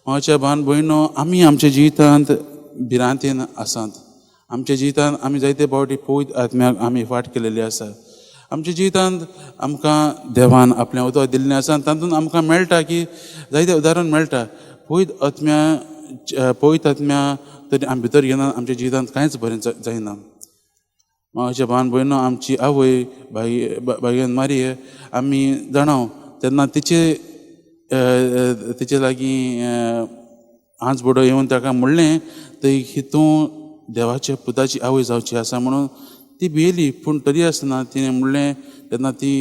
म्हाज्या भान भयणो, आमी आमच्या जिवितांत भिरांतेन आसात. आमच्या जिवितांत आमी जायते फावटी पवित्र आत्म्याक आमी फाट केलेली आसा. आमच्या जिवितांत आमकां देवान आपलें उदक दिल्लें आसा आनी तातूंत आमकां मेळटा की जायते उदाहरण मेळटा. पवित्र आत्म्या, पवित्र आत्म्या तरी आमी भितर घेना, आमच्या जिवितांत कांयच बरें जायना. म्हाज्या भान भयणो, आमची आवय बाई बायन मारये आमी जाणाव, तेन्ना तिचे तिचे लागीं आंज बोडो येवन ताका म्हणलें थंय की तूं देवाच्या पुताची आवय जावची आसा म्हणून. ती भियेली, पूण तरी आसतना तिणें म्हणलें, तेन्ना ती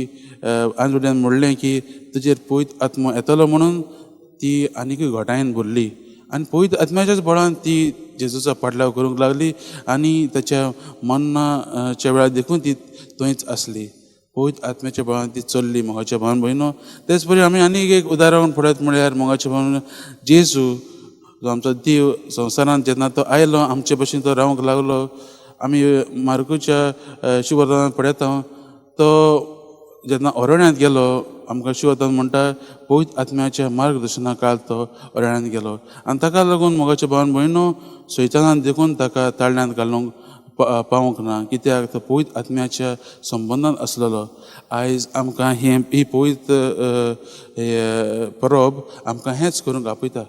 आंज बोड्यान म्हणलें की तुजेर पवित्र आत्मो येतलो म्हणून. ती आनीकूय घटायेन भरली आनी पवित्र आत्म्याच्याच बळान ती जेजूचो पाटलाव करूंक लागली आनी ताच्या मरणाच्या वेळार देखून ती थंयच आसली. पवित्र आत्म्याच्या बळान ती चल्ली. मोगाच्या भावन भयणो, तेच परी आमी आनीक एक उदाहरण पळयत म्हळ्यार, मोगाच्या भावन, जेजू जो आमचो देव संवसारांत जेन्ना तो आयलो, आमचे भशेन तो रावंक लागलो. आमी मार्कूच्या शुभवर्तमानांत पळयता, तो जेन्ना अरण्यांत गेलो, आमकां शिवतान म्हणटा, पवित्र आत्म्याच्या मार्गदर्शना काल तो अरण्यांत गेलो आनी ताका लागून, मोगाच्या भावन भयणो, सैतानान देखून ताका ताळण्यांत घालूंक पावूंक ना, कित्याक तो पवित्र आत्म्याच्या संबंदान आसलेलो. आयज आमकां हें ही पवित्र परब आमकां हेंच करूंक आपयता.